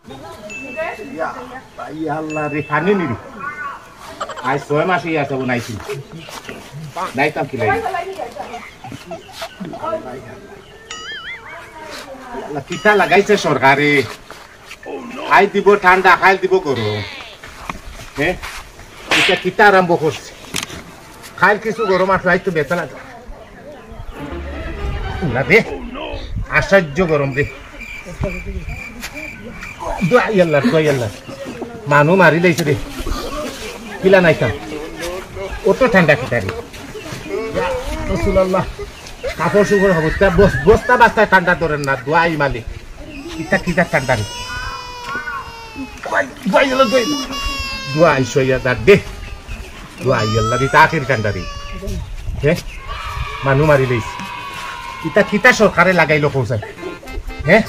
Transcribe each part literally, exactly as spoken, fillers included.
ইয়া, ইয়া আল্লাহ রে, পানি নি রে। আজ ছয় মাস অই আছে, ও নাইছি। নাইতাম কিলা। আল্লাহ, কিতা লাগাইছে সরকারে? আইজ দিব ঠান্ডা, কাইল দিব গরম। হে? ইটা কিতা আরম্ভ করছে? কাইল কিছু গরম আছে, আইজ তো বেতাল আছে। না রে, আশ্চর্য গরম রে। দোয়াই আল্লাহ, দোয়াই আল্লাহ। মানু মারি লাইছে রে। কিলা নাইতাম। অত ঠান্ডা কিতা রে? ইয়া রাসুলাল্লাহ। কাপড় চোপড় অবস্থা, বস-, বস্তা বস্তা ঠান্ডা ধরের না, দোয়াই মালিক। ইটা কিতা ঠান্ডা রে? দোয়াই, দোয়াই আল্লাহ, দোয়াই। দোয়াই ছয় হাজার দে। দোয়াই আল্লাহ রে, ইটা আখেরি ঠান্ডা রে। হে? মানু মারি লাইছে। ইটা কিতা সরকারে লাগাইলো কও চাই? হে?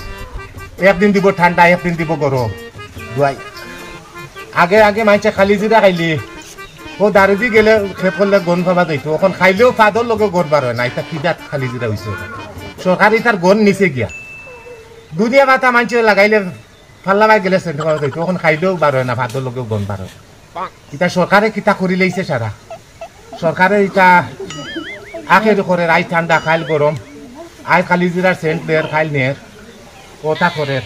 একদিন দিব ঠান্ডা, একদিন দিব গরম। দোয়াই। আগে আগে মানষে কালিজিরা খাইলে, ও দাড়িদি গেলে খেপ করলে গন্ধ পাওয়া যাইতো। অখন খাইলেও ফাদর লগে গন্ধ বার অয় না। ইটা কি জাত কালিজিরা অইছে? সরকারে ইতার গন্ধ নিছে গিয়া। দুনিয়া মাথা মানষে লাগাইলে ফাল্লা বাই গেলে সেন্ট করা যাইতো, অখন খাইলেও বার অয় না, ফাদর লগেও গন্ধ বার অয়। ইতা সরকারে কিতা করি লাইছে সারা? সরকারে ইতা আখের করের, আইজ ঠান্ডা, কাইল গরম, আইজ কালিজিরার সেন্ট দের, কাইল নের, অতা করের।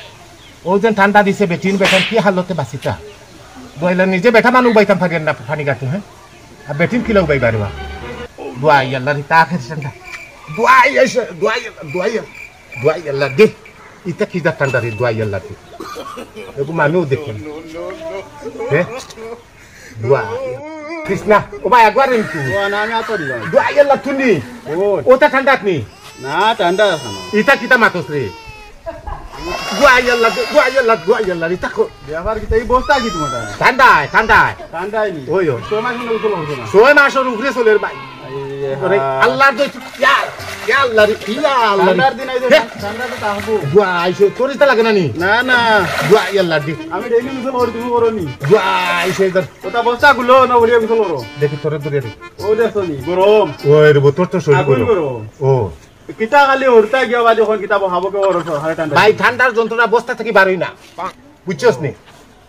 অউ যেন ঠান্ডা দিছে, বেটিন বেটান কি হালতে বাঁচিতা? দোয়াইলা নিজে বেটা মানু উবাইতাম পারিয়ার না পানি গাতো, হে? আর বেটিন কিলা উবাইবা রে বা? দোয়াই আল্লাহ রে, ইতা আখের ঠান্ডা। দোয়াই আইছে, দোয়াই আল্লাহ, দোয়াই আল্লাহ। দোয়াই আল্লাহ দে। ইতা কি জাত ঠান্ডা রে, দোয়াই আল্লাহ দে। এগু মানু দেখে। হে? দোয়াই। কৃষ্ণা, ও ভাই, একবার রে তুই। ও না, আমি আতো দিলাম। দোয়াই আল্লাহ তুই নি। ও। অতা ঠান্ডা নি। না, ঠান্ডা আছে না। ইতা কিতা মাতস রে? দোয়াই আল্লাহ দে, দোয়াই আল্লাহ, দোয়াই আল্লাহ রে, ইতা কো- ব্যাপার কিতা, এই বস্তা কি তুমার? ঠান্ডায়, ঠান্ডায়। ঠান্ডায় নি? ওই, ওই। ছয় মাস অইলো গোসল করছো না? ছয় মাসর উপরে চলের ভাই। আরে, আল্লাহর দোয়াই, ইয়া, ইয়া আল্লাহ রে, ইয়া আল্লাহ রে। ঠান্ডার দিন আইছে, হে। ঠান্ডা তো থাকবো। দোয়াই আইছে, তোর ইতা লাগে না নি? না, না। দোয়াই আল্লাহ রে। আমি ডেইলি গোসল করি, তুমি করো নি? দোয়াই আইছে, ধর। অতা বস্তা গুলো না, বলিয়া গোসল করো। দেখি, তোরে ধরে দে। ও দেখছো নি, গরম। ওই রে, তোর তো শরীর আগুন গরম। গরম। ও। কিতা খালি হুরতা গিয়া বাদে অখন কিতা বহাবো কে ওর সরকারে ঠান্ডা। ভাই, ঠান্ডার যন্ত্রণা বস্তা থাকি বারই না। বুঝছস নি?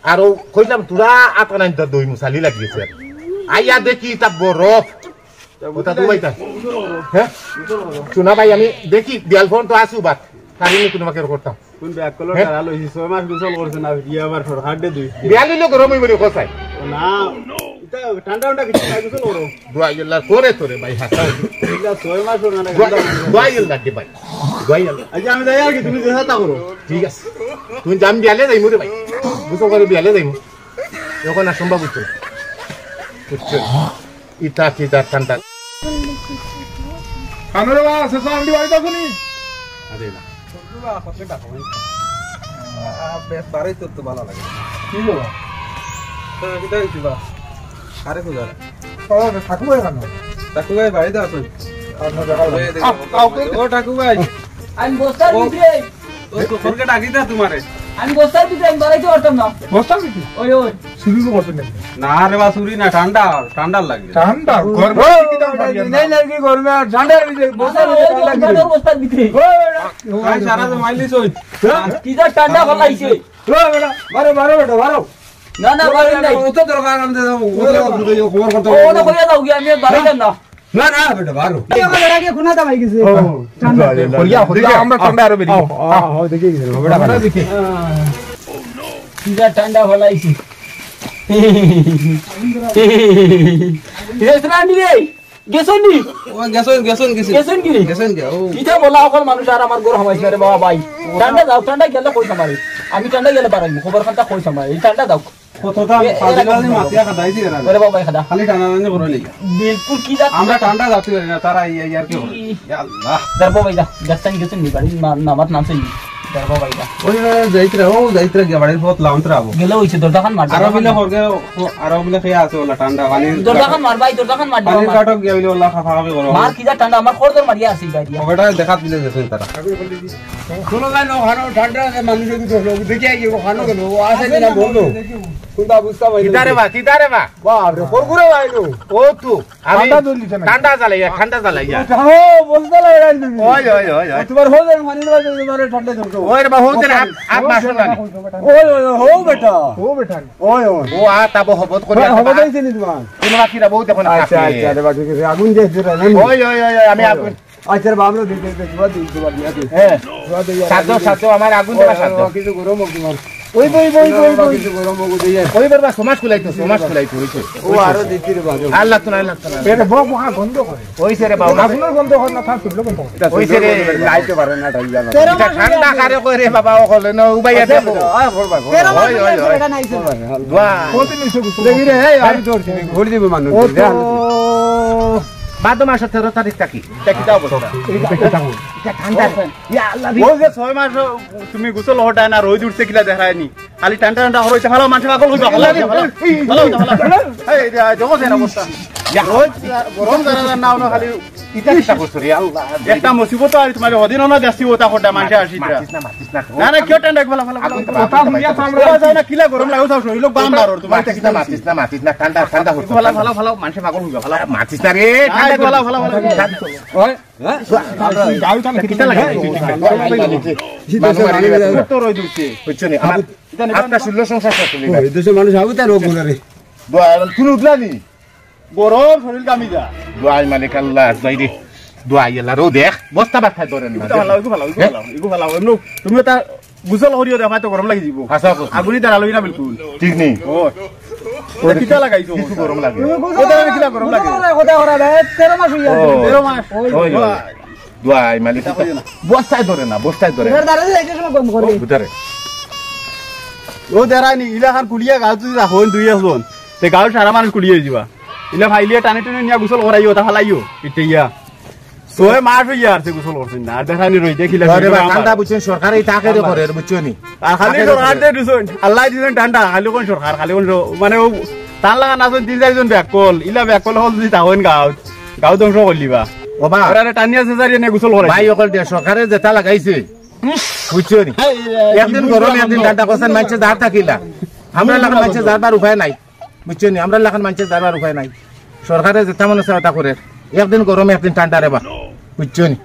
আর অউ কইলাম, তোরা আতা নাইন তো দই মুসালি লাগিয়েছে। আইয়া দেখি ইতা বরফ। তা অতা বুঝলি? দুবাইতা। হে? শোনা ভাই, আমি দেখি বিয়াল ফোন তো আসু বাত। তারিনি কোনো মাকে করতাম। কোন ব্যাগ কলর হে? তারা লইছি, ছয় মাস গোসল করছে না, ইয়া আবার সরকার দে দুই। বিয়াল অইলে গরম অইবো রে, কোথায়? ও না, ইতা ঠান্ডা ঠান্ডা কিছু না, গোসল করো। দোয়াই আল্লাহ করে তোরে ভাই, হাতা। ইতা ছয় মাস হলো না, দোয়াই, ঠান্ডা। দোয়াই আল্লাহ দে ভাই। দোয়াই আল্লাহ। আচ্ছা, আমি যাই আর কি, তুমি যেটা তা করো। ঠিক আছে। তুমি যাম বিয়ালে যাইমু রে ভাই। গোসল করে বিয়ালে যাইমু। অখন আর সম্ভব অইতো না। বুঝছো? ইতা কিতা ঠান্ডা। কানো রে বা, শেষা আন্টি বাড়িত আছো নি? আরে না। বাড়িত তো ভালা লাগে। কি বাবা? তো কিতা হইছে বা? আরে খুঁজা। ও, ঠাকু ভাই কানো? ঠাকু ভাই বাড়িত আছো? আপনার দেখা হলো। এই দেখো, আও, আও, ও ঠাকু ভাই। আমি বস্তার ও। ভিতরে। ওই তো, তোরকে ডাকি দে তোমারে। আমি বস্তার ভিতরে, আমি বাড়াইতে পারতাম না। বস্তার ভিতরে? ওই, ওই। চুরি তো করছেন নাকি? না রে বা, চুরি না, ঠান্ডা, ঠান্ডার লাগে। ঠান্ডা? গরমে ও, কি দাম পারি না? নাই, নাই, কি গরমে আর ঠান্ডা হইছে, না, বস্তার না, ভিতরে ওই ঠান্ডা কি বস্তার ভিতরে। ও, বেটা। ভাই, সারা তো মাইলিস ওই। হ্যাঁ? কি যা ঠান্ডা ফলাইছে। ও, বেটা, মারো, মারো, বেটা, মারো। না, না, মারো নাই। ও তো দরকার, আমি তো খবর করতে ও, ওটা কইয়া দাও, কি আমি আর বাড়াইতাম না। না, না, বেটা, বারো। এই আমার এর আগে কোনা দাবাই গেছে। ও, ঠান্ডা। হইয়া, হইয়া, দেখি, আমরা ঠান্ডা আরো বেরিয়ে। আও, আও, আও, দেখি, দেখি, বেটা, আমরা বেটা। দেখি। কিতা ঠান্ডা ফলাইছি। এ, শ্রানি রে, গেছইন নি? ও, গেছইন, গেছইন, গেছইন। গেছইন কি? গেছইন কি? ও। ইটা বলা অকল মানুষ আর আমার ঘর হামাইছে রে বাবা ভাই। ঠান্ডা যাও, ঠান্ডা গেলে কই সামারি। আমি ঠান্ডা গেলে বাড়াইমু, খবর খানটা কই সামারি। এই ঠান্ডা যাও। কত দাম? এ, এ, পাঁচ এরকম দিন মাতিয়া খাদাইছি এরা। ওরে বাবা, খাদা। খালি টানা টানি করে নেই। বিলকুল কি জাত? আমরা ঠান্ডা যাতে পারি না, তারা এই, এই আর কি করে। ই। ইয়া আল্লাহ। দরবা ভাই দা, গাছটা নিয়ে গেছেন নি? গাড়ি না, নামাত নামছেন নি? দরবা ভাই দা। ওই, ওই, যাইতরা, ও, যাইতরা গিয়া বাড়ির পথ লাউন্তরা আবো। গেলে হইছে, দরজাখান মার, আরো দরজাখান বিলে মার। হরগে, আরো বিলে খেয়ে আছে ওলা ঠান্ডা, পানির দরজাখান মার ভাই, দরজাখান মার, পানির দরজাখান মার। কাটক গিয়া বিলে ওলা খাফা খাফি করো। মার কি জাত ঠান্ডা, আমার খরদর মারিয়া আছি গাড়ি। ওটা দেখাত দিলে গেছেন তারা। শোনো ভাই, না, ওখানে ঠান্ডা আছে, মানুষ যদি দেখে আই, ওখানে গেল, ও আছে কিনা বললো। কোনটা বুঝতে পারি কিতারে বা, কিতারে বা? বাপ রে, কলগুরে ভাই লো। ও তো, আমি ঠান্ডা জল দিছে না। ঠান্ডা জ্বালাইয়া, ঠান্ডা জ্বালাইয়া। ও, বলতে লাগে না তুমি। ওই, ওই, ওই, ওই। তোমার হয়ে যাবে, পানি দেওয়া যাবে, তোমার ঠান্ডা জল খাও। ওই রে বা, হো, তোর আত, আত মাসো জানি। ওই, ওই, ওই, হো বেটা। ও বেটা। ওই, ওই। ও আত আবো হবত করে ওই, আছে হবত বা। হইছে নি তোমার? কোনো বাকি রে বউ দেখো না আচ্ছা, কাকে। আচ্ছা, রে বাকি কিছু আগুন দিয়ে দিছে রে, না? ওই, ওই, ওই, ওই, আমি ওই, আগুন। ওই। আচ্ছা, রে বাবা, আমরা দিতে, দিতে, জুয়া দিই, জুয়া দিই, আচ্ছা। হ্যাঁ। জুয়া দিই, জুয়া সাহায্য, দিই। সাহায্য, আমার আগুন দেবা ওই, সাহায্য। ওই, কিছু গরম হোক তোমার। ওই, ওই, ওই, ওই, বাবা, ওই। কিছু গরম হোক, ওই, ওই। ওই, বাবা, সমাজ খুলাই তো, সমাজ খুলাই তো, হইছে। ও, আরো দিতে রে বাবা। আল্লাহ তো না, আল্লাহ তো না। এটা বক বকা গন্ধ করে। ওই সে রে বাবা। আগুনের গন্ধ হয় না, তার শুকনো গন্ধ হয়। ওই সে রে। লাইতে পারে না, এটা জানো। তেরো এটা মাস ঠান্ডা হয়ে কারে কয় রে বাবা, ও হলে না, উবাইয়া আচ্ছা, দেবো। আয়, ভোর ভাই, ভোর ওই, ভাই। ওই, ওই। এটা নাই, স্যার। ভোর ভাই, হাল। দোয়া। কতদিন হইছে গোসল? দেখি রে, এই, আমি দৌড়ছি, ভোর দিব মানুষ। ও তো দে, হাল। বাদ মাসের তেরো তারিখ থাকি। এটা কিতা অবস্থা? এটা কিতা অবস্থা? এটা ঠান্ডা। ইয়া আল্লাহ রে। ওই যে ছয় মাস তুমি গোসল হটায় না, রোদ উঠছে কিলা দেখায়নি। খালি টান্টা টান্টা হরইতে ফালাও, মানুষে পাগল হইবা। ফালাও, ফালাও, ফালাও, ফালাও। এই যে, জগৎ এর অবস্থা। ইয়া। রোদ, গরম জানা না, না, খালি ইটা কিতা করছো রে, আল্লাহ। একটা মুসিবত আর তোমার হদিন না দেখছি, ওটা হটা মানুষে আসি দিরা। মাতিস না, মাতিস না। না, না, কেউ টান্ডা, ফালাও, ফালাও, ফালাও। আগুন তো ফালাও, ফালাও, ফালাও। ওরা যায় না, কিলা গরম লাগে, ওটা শরীর লোক বাম বারোর, তোমার ইটা মাতিস না, মাতিস না, মাতিস না, ঠান্ডা, ঠান্ডা হইতো। ফালাও, ফালাও, ফালাও, মানুষে পাগল হইবা, ফালাও। মাতিস না রে, না, ঠান্ডা ফালাও, ফালাও, ফালাও। ওই, হ্যাঁ? গাড়ি উঠান, কিতা লাগে? মানুষ মারি দিবে। তো রোদ উঠছে। বুঝছো নি? আমার ইটা নিবা আটটা না। ষোলো সংসার শেষ হইল। ওই দেশের মানুষ আবু তার রোগ গুলো রে। দোয়া, তুমি উঠলা নি? গরম শরীর কামি যা। দোয়াই মালিক আল্লাহ, দোয়াই রে। দোয়াই আল্লাহ, রোদ দেখ, বস্তা বাথায় ধরেন না। ইগু ফালাও, ইগু ফালাও, ইগু ফালাও, ইগু ফালাও। এমনে তুমি তা গোসল করিও দেখো, তো গরম লাগি দিব। হাছা কথা। আগুনি দাঁড়ালো না বিলকুল। ঠিক নেই। ও। এটা কিতা লাগাইছো? কিছু গরম লাগে। কথা বলে, কথা বলে, বে, তেরো মাস হইয়া আছে। ও। তেরো মাস। ওই, ওই, ওই। দোয়াই মালিক। বস্তায় ধরে না, বস্তায় ধরে না। এবার দাঁড়ালে এই যে সময় গরম করে। ও, ভিতরে। ও, দাঁড়ায়নি, ইলাখান কুলিয়া গাছ যদি রাখো, দুই একজন। তে গাঁও সারা মানুষ কুলিয়ে দিবা। ইলা ফাইলিয়া টানে টুনে নিয়া গোসল করাইও, তা ফালাইও, ইতে ইয়া। ছয় মাস হইয়া আর সে গোসল করছেন না। আর দেখানি রই, দেখিলে আরে বা, ঠান্ডা বুঝছেন, সরকারে এই তাকে করে, বুঝছো নি? আর খালি তাকে সরকার করে। দিয়ে দিছেন, আল্লাহ দিছেন ঠান্ডা, খালি কোন সরকার, খালি কোন সর-, মানে ও তার লাগা না তিন চারজন ব্যাকল, ইলা ব্যাকল হল যদি তাহন গাঁও, গাঁও ধ্বংস করলিবা। ও বা। ওরা টানিয়া আছে, জারিয়ে নিয়ে গোসল করে। ভাই, অকল দে, সরকারে যেটা লাগাইছে, বুঝছো নি? এই, এই, একদিন এই, গরম, এই, একদিন এই, ঠান্ডা করছেন, মানুষে যা থাকিলা। আমরা লাখান মানুষে যারবার উপায় নাই। বুঝছো নি? আমরা লাখান মানুষে যারবার উপায় নাই। সরকারে যেটা মনে চায় ওটা করে। একদিন গরম, একদিন ঠান্ডা রে বা। বুঝছো নি?